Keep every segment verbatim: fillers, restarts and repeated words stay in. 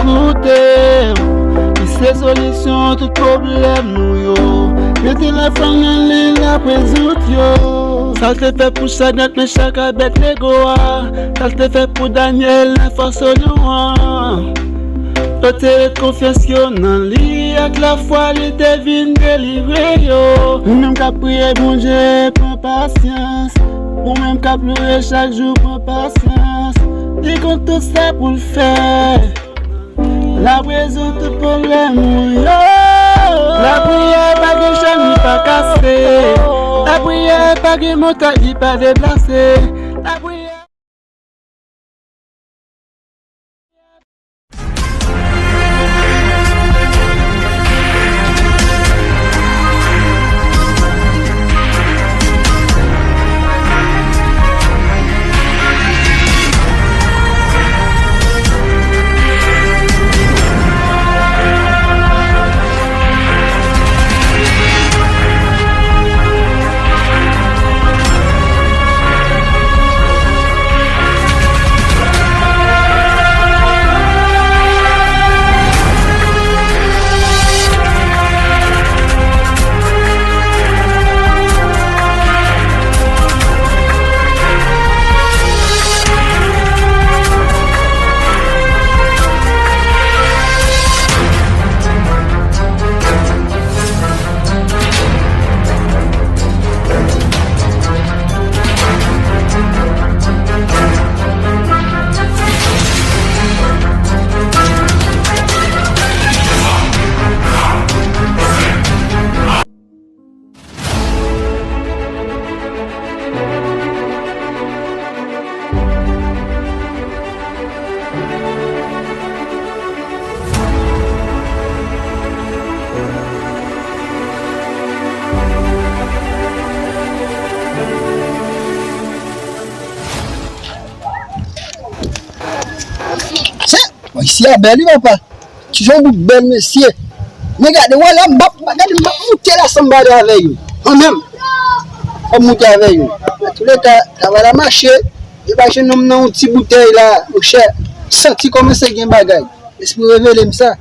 Koute, li se solisyon tout pwoblèm nou yo. Mete lafwa nan li, l ap rezoud yo. Sa l te fè pou chak nèg, men chak a bèt nego a. Sa l te fè pou Danyèl nan fason nou an. Yo te ret konfyans yo nan li, ak lafwa li te vin delivre yo. Ou menm k ap priye Bondye, pran pasyans. Ou menm k ap louwe chak jou, pran pasyans. Li konn tout sa pou l fè. L ap rezoud tout pwoblèm ou yo. Lapriyè pa gen chanm li pa kase. Lapriyè pa gen montay li pa deplase. Lapriyè. Bon, isi a bèl, wi, papa. Ti jan bout bèl, mesye. Men gade, wè la, m p ap, gade, m p ap moute la san m pa ale avè yo. Mwen menm, fò m moute avè yo. Antouleka, travay la mache. E pa jennonm nan yon ti boutèy la, monchè. Santi kòmanse gen bagay. Lespri revele m sa.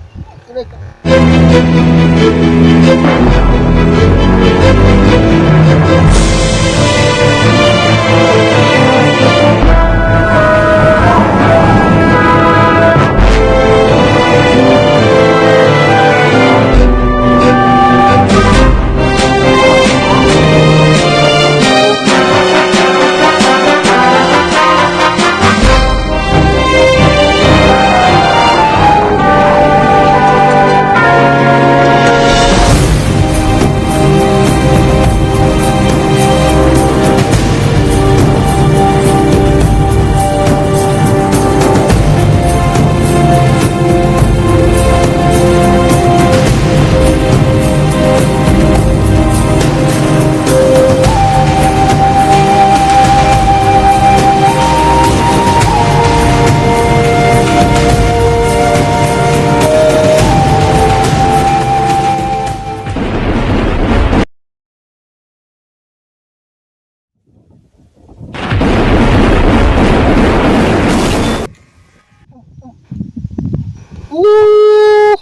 Ooh!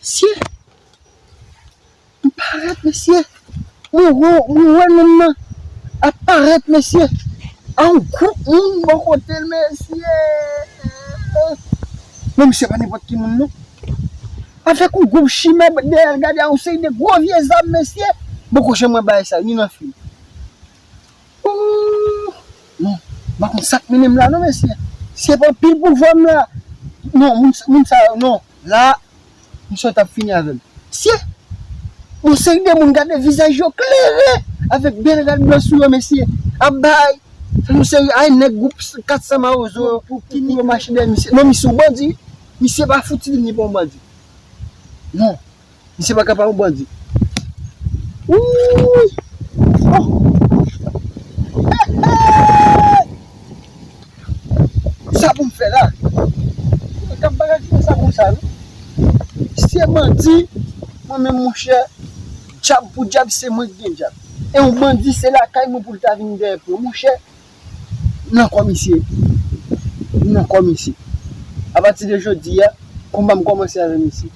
Mesye! M parèt, mesye! Mwen wè, mwen wè nonm nan ap parèt, mesye! A yon gwoup moun bò kote l, mesye! Men misye pa nenpòt ki moun, non! Avèk yon gwoup chimè dèyè l, gade a yon seri de gwo vye zam, mesye! Bon, kote mwen bay sa, ni nan fim. Ooh! Non, m pa konn sa k mennen m la non, mesye. Se pa anpil pouvwa m la. Non, moun, moun sa yo, non. La, misye t ap fini avè m. Mesye, yon seri de moun gade vizaj yo klere avèk bèl rad blan sou yo, mesye. Ap bay. Se yon seri, ay, nèg gwoup kat san mawozo yo pou, pou, pou yo mache dèyè misye. Non, misye yon bandi. Misye pa fouti vini pou yon bandi. Non. Misye pa ka pa yon bandi. Wouy! Oh! Hey, hey! Sa pou m fè la? Mwen k ap bagay fè sa konsa, non? Se bandi, mwen menm, monchè, dyab pou dyab, se mwen ki gen dyab. E yon bandi, se lakay mwen pou l ta vin dèyè pou yo, monchè. M nan kò misye. M nan kò misye. Apati de jodi a, konba m kòmanse avè misye.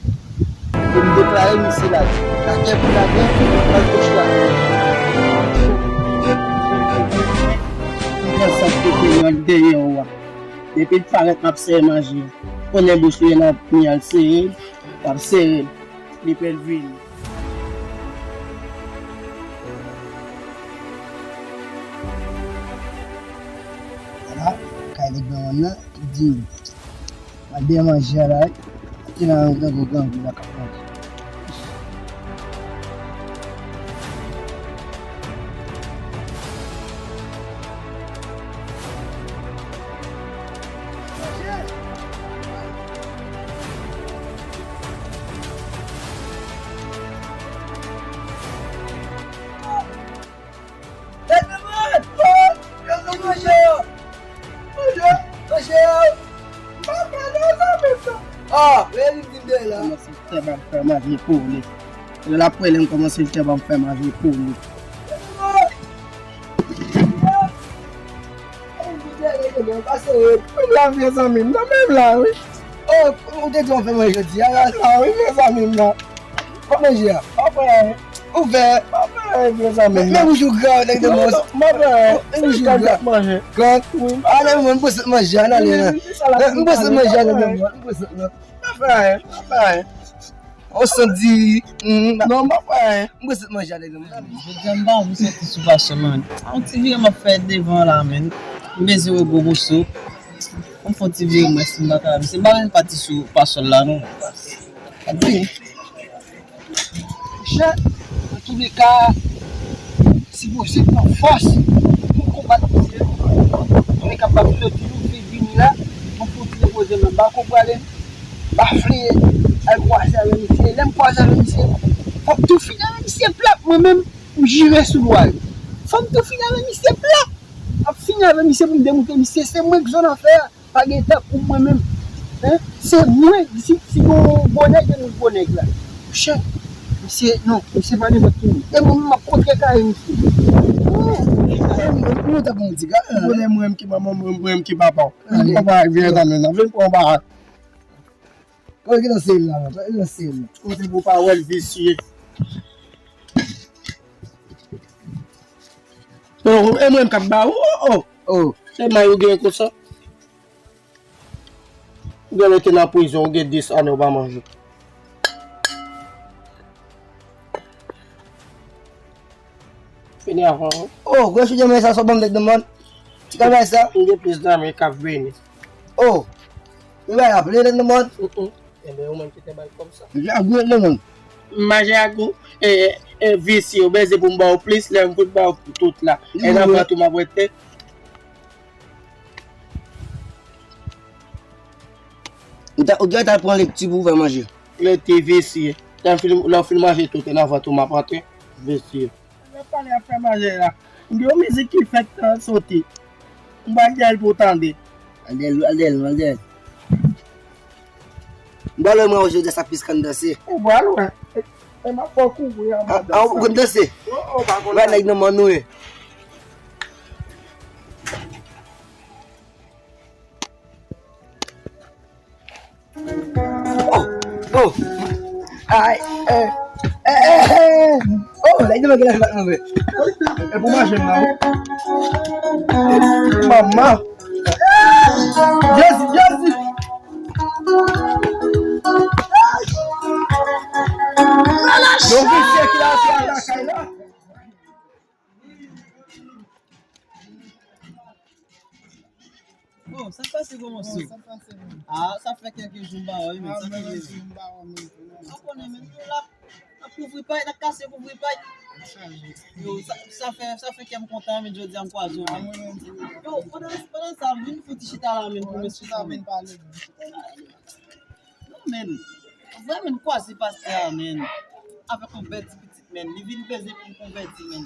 E m deklare misye lagè. Lagè pou lagè, lagè pou lagè. Ou pran sa k te peye an dèyè w a. Depi l parèt, m ap sèye manje. Konnen bouch li nan mi al sere, l ap sere. Li pèl vini. Ala, kay nèg nan wonn nan, li di, "Mwen dèyè manje a la, wi." Ki nan yon grangou, grangou la k ap manje. Ah, lè li vin de la. Kòmanse fè ban m fè manje pou li. Lè l ap rele m, kòmanse fè ban m fè manje pou li. Mwen la, mezanmi, m nan menm la, wi. Oh, ou te di w ap fè manje jodi a, la, la, wi, mezanmi, m nan. Pa manje a. Pa fè anyen. Ou fè. Pa fè anyen, mezanmi, m nan. Men bouch ou gran, nèg de mons. Non, non, pa fè anyen. Men bouch ou gran. Manje. Gran. Wi. A, nan, mwen, m pwese manje a, nan, ale, nan. M pwese manje a, nèg de mons. M pwese, non. Pa fè anyen, pa fè anyen. On san diri. Mm, non, m pa fè anyen. M pwese manje a, nèg de mons. Jodi a, m pa anvi soti sou pasyon, man. A yon ti vire m ap fè devan la, men. M bezwen wè gwo moso. Fò m fè yon ti vire, mwen, si m pa ka, si m pa vin pati sou pasyon la, non. Gade. Monchè, antouleka, si posib, pran fòs pou konbat misye. Mwen kapab floti nou vin vini la, mwen fè yon ti repoze men m pa ko prale, m pa vle al kwaze avè misye. Lè m kwaze avè misye, fò m tou fini avè misye plat, mwen menm, m jire sou lwa yo. Fò m tou fini avè misye plat. M ap fini avè misye pou m demoute misye. Se mwen k zòn afè a. Pa gen tankou mwen menm. Hein? Se mwen, si, si gon gwo nèg, gen gwo nèg la. Monchè, misye, non, misye pa nenpòt moun. E mwen menm m ap kontre kare misye. Oh! Mwen ta bon di, gade. Mwen menm ki manman, mwen menm ki papa. Vin pran bagay, vin zanmi nan, vin pran bagay. Kòman ki nan seri la, man? Kòman ki nan seri la? Kote pou pa wè l visye. Non, e mwen k ap ba ou, oh, oh. Oh. Se may ou gen konsa. Ou gen lè te nan prizon, ou gen dis ane ou pa manje. Fini avan, wi. Oh, gwo chou djamay sa, sa ban m nèg nan mòn. Ti kalbay sa. M gen plis zanmi k ap vini. Oh. Li bay ap vle nèg nan mòn. Mm, mm. Enben, ou menm ki te bay kòb sa. Li a gou nèg nan mòn. M mache ak ou, e, e, visye, ou bezwen pou m ba ou plis, lè m fout ba ou tout la. E nan vant ou m ap rete. Ou ta, ou gentan pran lekti pou w fè manje. Lekti visye. Lè w fin, lè w fin manje tout, e nan vant ou m ap antre. Visye. Lè w pale ap fè manje la. M gen yon mizik ki fèk, e, soti. M pral dèyè l pou w tande. Al dèyè l, al dèyè l, al dèyè l. M pral wè mwen jodi a sa plis konn danse. Ou pral wè. E, e m ap fè w kouri anba dans la. Ou konn danse? Oh, oh, pa konn. Wè nèg nan mòn nou ye. Oh, oh. Ay, eh, eh, eh, eh. Oh, nèg nan mòn gen la fè move. E pou manje m nan, wi. Manman. Jezi, Jezi. Yon visye ki la fè lakay la. Bon, sa k pase, gwo moso? Bon, sa k pase, bon. Ah, sa fè kèlke jou m pa wè w, men. Ah, sa fè kèlke jou m pa wè w, men. Ou konnen, men, nou la, n ap kouvri pay, n ap kase kouvri pay. Yo, sa, sa fè, sa fè kè m kontan, men, jodi a m kwaze w, men. Yo, pandan, pandan sa, vin fouti chita la, men, pou m esplike w, men. Non, men. Vrèman, m kwaze pastè a, men. Avèk yon bèl ti pitit, men. Li vin peze pou l konvèti, men.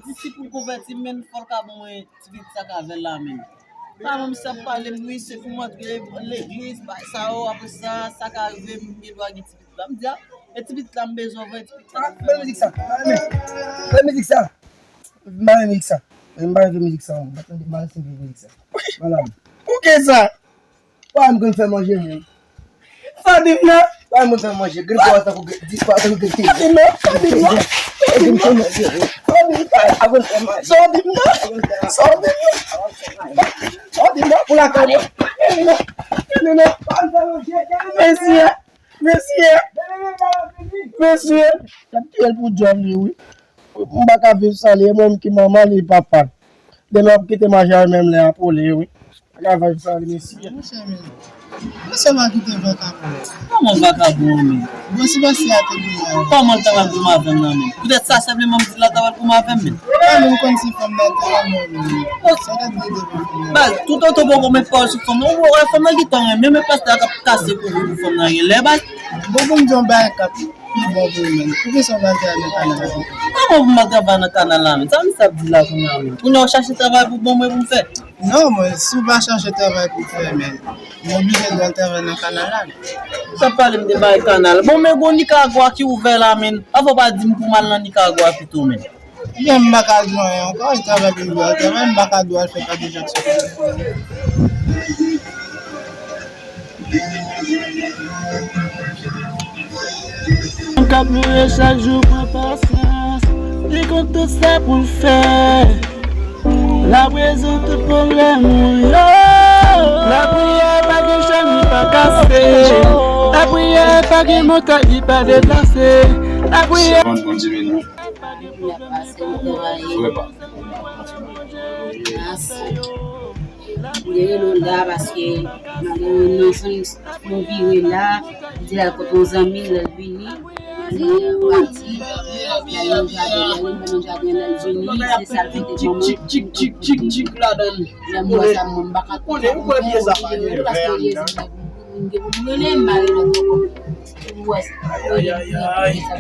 Disi pou l konvèti, men, fò l ka ban mwen ti pitit sa k avè l la, men. Paran m sa ap pale m, wi, se pou m antre legliz, bagay sa yo, apre sa, sa ka rive m, m gen dwa gen ti pitit la. M di, a, e ti pitit la, m bezwen vre, ti pitit la. Ban mizik sa, ban mizik sa. Ban mizik sa. M pa renmen mizik sa, m pa renmen mizik sa. Ban mizik sa. Pou ki sa? Pa m konn fè manje, men. Sa w di m nan? Pa m konn fè manje. Gripo a tankou gri-, di pa tankou gripo. Sa w di m nan? Sa w di m nan? Sa w di m nan? Pa m konn fè manje. Sa w di m nan? Sa w di m nan? Sa w di m nan? Pou lakay mwen. Pa m fè manje. Mesye. Mesye, mesye, y ap touye l pou djòl li, wi. M pa ka viv san li, e mwen menm ki manman li, papa l. Demen ap kite manje a menm lè a pou li, wi. M pa ka viv san li, mesye. Monchè, men, mesye pa kite vakabon. Kòman vakabon, men? Bon, si mesye a te goumen. Kòman l ta pral goumen avè m nan, men? Poutèt sa sèlman m di l la ta pral goumen avè m, men. Mwen menm konn si fanm nan te renmen w, men. Sa w t ap di devan fanm nan? Baz, toutotan w poko met pawòl sou fanm nan, ou wè fanm nan gentan renmen, men pastè a k ap kase kouri pou fanm nan gen lè, baz. Bon, pou m di yon bagay k ap pi bon pou ou menm. Poukisa w pa al travay nan kanal la? Kòman pou m al travay nan kanal la, men? Sa misye ap di la kounye a, men? Kounye a w chache travay pou ban mwen pou m fè? Non, mwen, si w pa chache travay pou fè, men, mwen oblije dwe al travay nan kanal la, men. Sa pale m de bay kanal. Bon, men gon Nicaragua ki ouvè la, men. Afè w pa di m pou m al nan Nicaragua pito, men. Ebyen, m pa ka di w anyen ankò, e travay pou m dwe al travay, m pa ka dwe al fè kadejak sou telefòn. Moun k ap loure chak jou pran pasyans, li konn tout sa pou l fè. Laprezan tout pwoblèm ou yo. Lapriyè pa gen chenn li pa kase. Lapriyè pa gen montay li pa deplase. Lapriyè. Sèvant, Bondye beni w. Frè pa. Mwen rele w la paske malerezman, nou vire la, li te al kote yon zanmi l, lè l vini, li pati, li al nan jaden, li al nan jaden, lè l vini, se sa l pote ban mwen. Tik, tik, tik, tik, tik ladan l. Lè m wè sa, mwen, m pa ka konnen, ou kwè pye sa pa gen vè ladan l? Mwen rele, m pa rele ankò. Ou wè sa, ou wè sa, ou wè sa.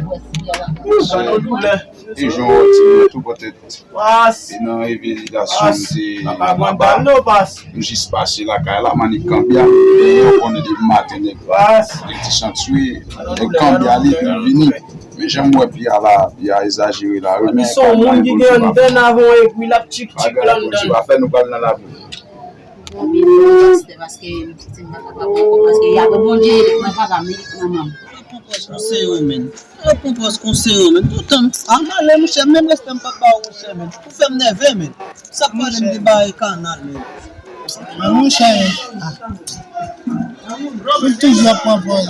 Ou santi yon doulè. E jan w di, tou pote Pas. E nan revelasyon, se papa Gwandal, non, pas. Nou jis pase lakay la, m annik kanpe a. E yo konnen depi maten, nèg, pas, nèg ti chantye, nèg kanpe ale, epi m vini. Men jan m wè pye a la, pye a egzajere la, wi. Epi se yon moun ki gen anndan avè yon egwi, l ap tchik tchik anndan. Bondye pa fè nou pral nan lavi. Anpil pastè, paske m santi m pa kapab ankò, paske y ap Bondye, mwen papa m, manman m. Yo pran pòz konseye w, men. Yo pran pòz konseye w, men. Toutan, a malè, monchè, menm respè m p ap ba w, monchè, men. Ou fè m nève, men. Sa k pale m de bagay kanal, men. Men monchè, ah. Li toujou ap pran pòz.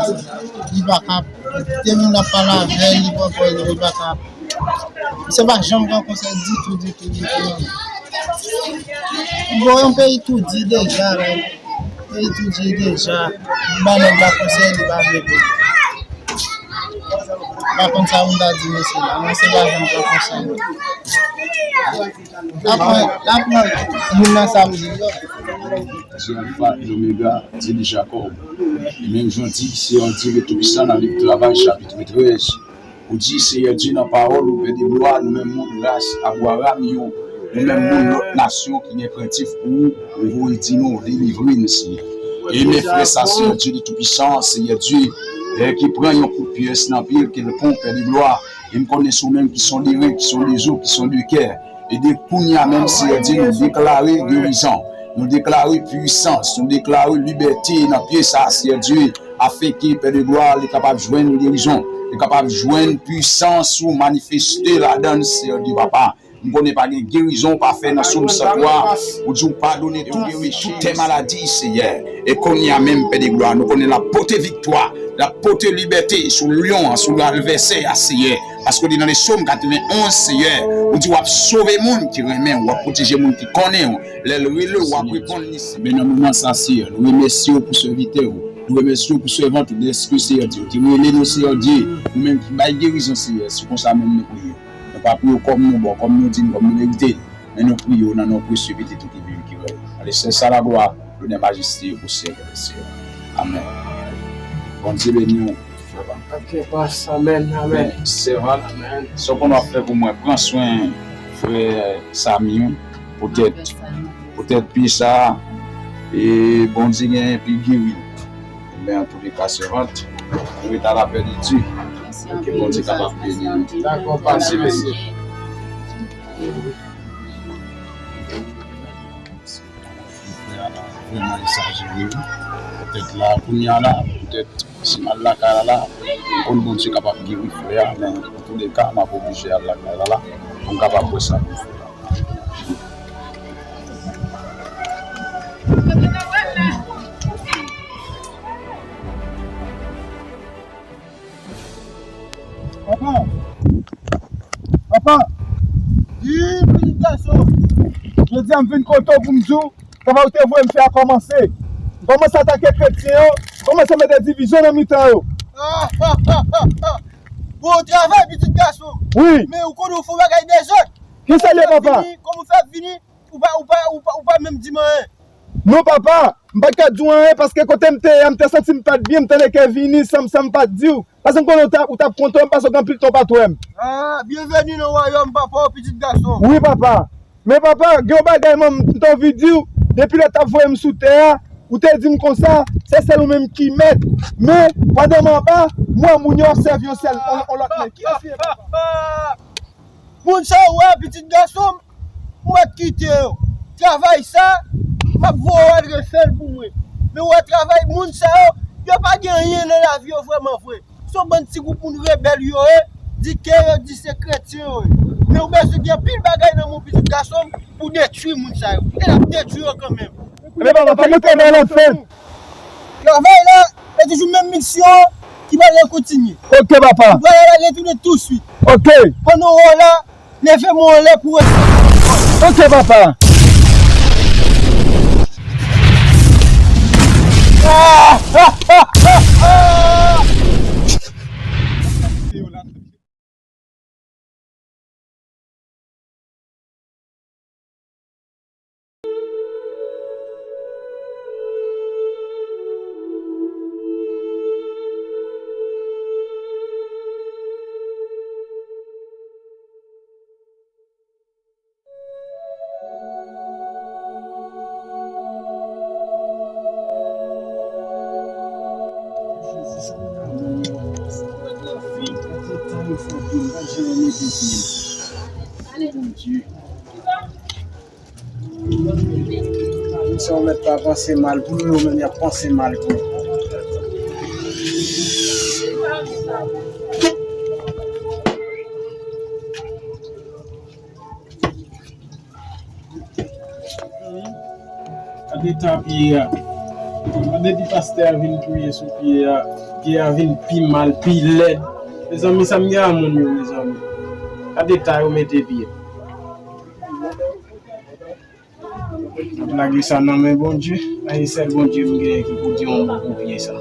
Li pa kap. Depi moun ap pale avè l, li pran pòz, li pa kap. Misye pa janm pran konsèy ditou, ditou, ditou, non. Bon, yon peyi tou di deja, men. Peyi tou di deja. Ba nèg la konsèy, li pa vle pran. Pa konn sa moun ta di mesye la, men se pa janm pran konsèy. L ap pran, l ap pran moun nan sa m di l yo. Se Alfa e Omega, di li Jakòb. E menm jan di, Seyè Dye Toupisan nan liv Travay, chapit trèz, ou di, Seyè Dye, nan pawòl ou, Pè de glwa, nou menm moun ras Abraram yo, nou menm moun lòt nasyon ki gen krentif pou ou, ou voye di nou, delivre nou, Seyè. E men frè sa, Seyè Dye Toupisan, Seyè Dye, e ki pran yon kout pyès nan pye l, ke l pon, Pè de glwa, e m konnen se ou menm ki sonde ren, ki sonde zo, ki sonde kè. E de kounye a menm, Seyè Dye, nou deklare gerizon. Nou deklare pwisans. Nou deklare libète nan pye sa, Seyè Dye. Afenke Pè de glwa, li kapab jwenn gerizon. Li kapab jwenn pwisans ou manifeste ladan l, Seyè Dye, papa. M konnen pa gen gerizon ou pa fè nan Sòm san twa. Ou di ou padone tout, tout tè maladi, Seyè. E kounye a menm, Pè de glwa, nou konnen l ap pote viktwa. L ap pote libète sou lyon an, sou advèsè a, Seyè. Paske w di nan Sòm katrevenn onz, Seyè, ou di w ap sove moun ki renmen w, w ap pwoteje moun ki konnen w. Lè l rele w, w ap reponn li, Seyè. Men nan moman sa, Seyè, nou remèsye w pou sèvitè w. Nou remèsye w pou sèvant ou, dèske, Seyè Dye, ou te rele nou, Seyè Dye, ou menm ki bay gerizon, Seyè. Se konsa menm nou priye. Nou pa priye w kòm nou bon, kòm nou diy, kòm nou merite. Men nou priye w nan non presye Pitit ou ki viv, ki rèy. A li sèl sa laglwa, lonè, majeste pou syèk dè syèk. Amèn. Bondye beni w, frè pa m. Ok, pas, amèn, amèn. Men, sèvant, amèn, sa w konn w ap fè pou mwen, pran swen frè Samy, wi, poutèt, poutèt pye sa, e Bondye genyen pou l geri. Men, antouka, sèvant, ou ret a lapè de Dye. Ke Bondye kapab beni nou. Dakò, pas, mèsi. Frè a la vrèman egzajere, wi. Petèt la, kounye a la, petèt, si m al lakay la la, m konn Bondye kapab geri frè a, men antouleka, m ap oblije al lakay la la, pou m kapab wè sa pou m fè la. Papa! Papa! Di, pitit gason! Jodi a m vin kote w pou m di w, travay ou te voye m fè a kòmanse. M kòmanse atake kretyen yo, m kòmanse mete divizyon nan mitan yo. Bon travay, pitit gason! Wi. Men ou konnen ou fè yon bagay dezòd. Kisa l ye, papa? Kòman ou fè ap vini? Ou pa, ou pa, ou pa, ou pa menm di m anyen. Non, papa, m pa t ka di w anyen, paske kote m te ye a, m te santi m pa t byen, m tande ke vini san m, san m pa t di w. Paske m konnen ou t ap, ou t ap kontan m, paske w gen anpil tan w pa t wè m. Ah, byenveni nan wayòm papa w, pitit gason. Wi, papa. Men, papa, gen yon bagay, man, m t anvi di w, depi lè w t ap voye m sou tè a, ou te di m konsa, se sèl ou menm ki mèt. Men, pandan m anba, m wè moun yo ap sèvi yon sèl, yon, yon lòt nèg. Kiyès li ye, papa? Moun sa yo a, pitit gason m, m mèt kite yo. Travay sa, m ap voye w al refè l pou mwen. Men w wè travay moun sa yo, yo pa gen anyen nan lavi yo vrèman vre. Se yon bann ti gwoup moun rebèl yo ye, di ke yo di se kretyen yo ye. Men ou bezwen gen anpil bagay nan men w, pitit gason m, pou detwi moun sa yo. E n ap detwi yo kanmenm. Ebyen, papa, pa montre nan lòt fè. Travay la, se toujou menm misyon ki pral kontinye. Ok, papa. Ou pral al retounen touswit. Ok. Pandan w la, leve men w anlè pou w resevwa. Ok, papa. Bondye. Moun sa yo mèt pa panse mal pou nou, yo menm y ap panse mal pou nou. Gade eta pye a. Depi pastè a vin priye sou pye a, pye a vin pi mal, pi lèd. Mezanmi, sa m gen a moun yo, mezanmi. Gade eta yo mete pye. M ap lage sa nan men Bondye. A, e sèl Bondye m genyen ki pou di yon mo pou pye sa.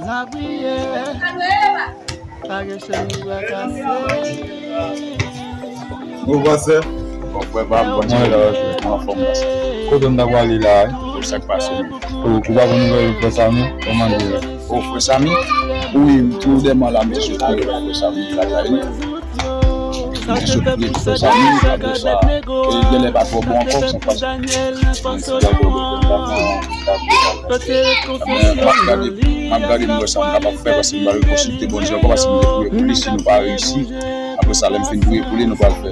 Lapriyè, pa gen chèz ki pa kase. Bon, pastè. Bon, frè pa m, Bondye la, anfòm, pastè. Kote m ta prale la, wi? Pou sa k pase, wi. Ou, ou pa konn nouvèl frè Samy? Kòman l ye la? O, frè Samy? Wi, m tou dèyè la, m te sot priye frè Samy lakay li. M te sot priye frè Samy, apre sa, e genlè pa twò bon ankò, sa k pase. M ap gade, m ap gade, m wè sa m kapab fè, paske m pral konsilte Bondye ankò, paske m te priye pou li, si nou pa reyisi, apre sa, lè m fin priye pou li, nou pral fè